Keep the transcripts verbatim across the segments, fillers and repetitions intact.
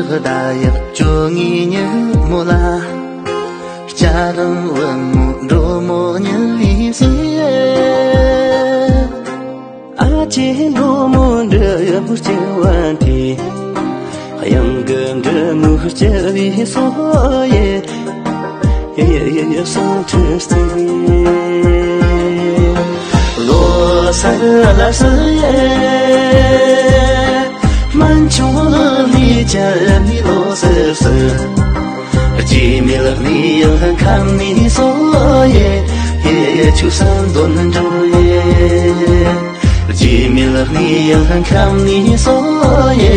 ཟླ་ཡག་བཅོ་ལྔའི་ཉིན་མོ་ལ། སྐྱ་རེངས་བུ་མོ་འགྲོ་མོ་ཉིད་ལས་ཟེར། ཨ་ཅེ་འགྲོ་མོ་འདྲ་ཡག་པོ་སྐྱེ་བ་དེ། གཡང་གི་འབྲི་མོ་སྐྱེ་བའི་སོ་ཡེ། ཡེ་ཡེ་ཡེ་ཡེ་སོང་ཁྲི་སྟེ། ལོ་སར་ལ་སོ་ཡེ། སྨན་ཆུང་ལི་ལི་ཅན་ནི་ལོ་སར་སོ། རྗེས་མའི་ལག་ནས་ཡང་ཁམས་ནས་སོ་ཡེ། ཡེ་ཆུ་སྲན་དོན་འགྲོ་ཡེ། རྗེས་མའི་ལག་ནས་ཡང་ཁམས་ནས་སོ་ཡེ།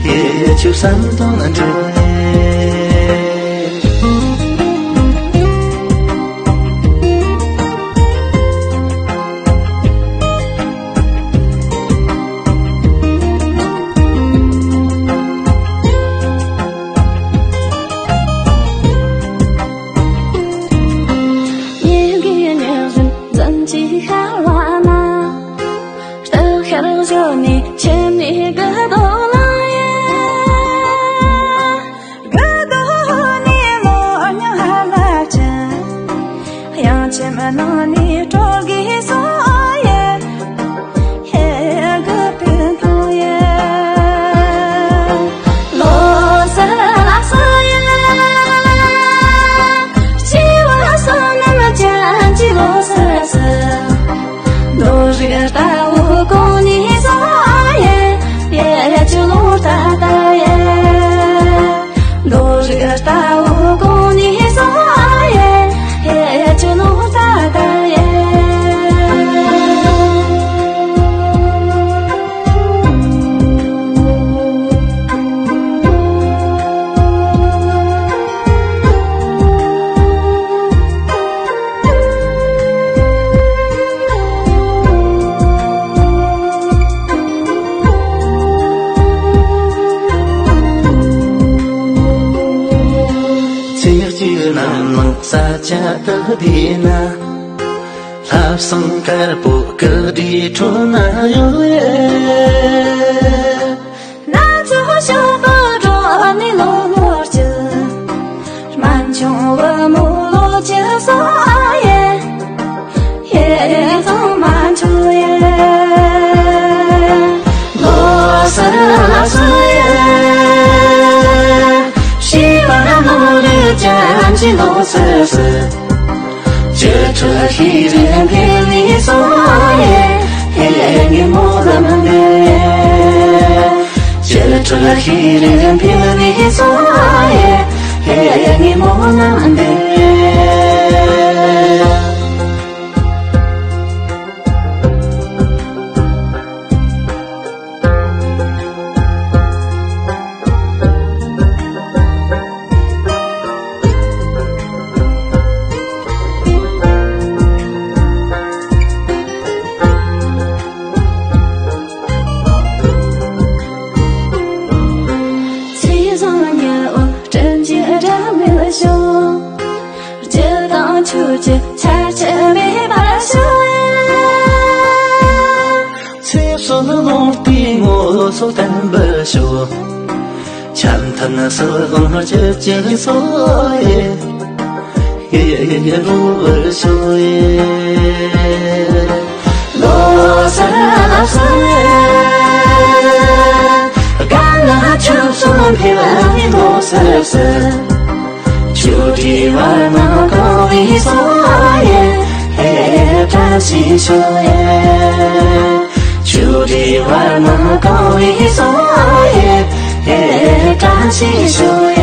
ཡེ་ཆུ་སྲན་དོན་འགྲོ་ཡེ། ཉིན་གྱི་ཉི་ཟེར་འཛིན་གྱི་ཤར་བ་ན། སྟག་ཤར་ཞོལ་ནས་ཁྱིམ་ནས་དགུ་རྡོ་ལ་ཡེ། དགུ་རྡོ་ནས་ལོ་ཉི་ཤུ་ལ་ཅི། གཡང་ཁྱིམ་ནང་ནས་སྤྲོ་དགོས་སོ་ཡེ། ཧེ་དགུ་པའི་སྣང་ཡེ། ལོ་སར་ལ་སོ་ཡེ། སྐྱེ་བ་གསུམ་ནམ་ཅན་གྱི་ལོ་སར་སོ། རྡོ་རིགས་ལྟ་བུ་གོང་ནས་སོ་ཡེ། ཡེ་ཆུ་ལོ་ལྟ་ལྟ་ཡེ། རྡོ་རིགས་ལྟ་བུ་གོང་ནས་སོ་ཡེ། ཡེ་ཆུ་ལོ་ལྟ་ལྟ་ཡེ། ཚེས་གཅིག་གནམ་ལངས་ས་ཆ་དག་བསྡུས་ན། ལྷ་བསང་དཀར་པོ་སྐུ་བགྲེས་ཁྲོད་ན་ཡོད་ཡེ། ན་ཚོད་ཤོག་བུ་འགྲོ་ནས་ལོ་ལོ་སྐྱིད། སྨན་ཆུང་བུ་མོ་ལོ་སྐྱིད་སོ་ཡེ། ཡེ་ཚང་མ་འཆུ་ཡེ། ལོ་སར་ལ་སོ་ཡེ། ཤི་བ་ལོ་ལུ་ཅན་གྱི་ལོ་སར་སོ། ཆུ་ཁྲོད་ཤེས་རིག་འཕེལ་ནས་སོ་ཡེ། ཧེ་ངའི་མོ་ལམ་འདི། ཆུ་ཁྲོད་ཤེས་རིག་འཕེལ་ནས་སོ་ཡེ། ཧེ་ངའི་མོ་ལམ་འདི། ཚེས་བཟང་ཉི་འོད་སྤྲིན་གྱི་སྒྲ་མེད་ཤོག་རྒྱུ་དང་ཆོས་ཀྱི་ཚར་གཅོད་མེད་པར་ཤོག་ཚེ་སྲོག་ལོངས་པའི་ངོ་སོ་བརྟན་པར་ཤོག་འཆམ་མཐུན་སྲིད་དབང་སྤྱི་གཅིག་སྲོག་ཡེ། ཡེ་ཡེ་ཡེ་འགྲོ་བར་ཤོག་ཡེ། ལོ་སར་ལ་སོ་ཡེ། རྒན་ལགས་ཁྱོད་གསུང་འཕེལ་བའི་ལོ་སར་སོ། ཆུ་བྲིས་བར་སྣང་གང་བའི་སོ་ཡེ། ཧེ་བཀྲ་ཤིས་ཤོག་ཡེ། ཆུ་བྲིས་བར་སྣང་གང་བའི་སོ་ཡེ། ཧེ་བཀྲ་ཤིས་ཤོག་ཡེ།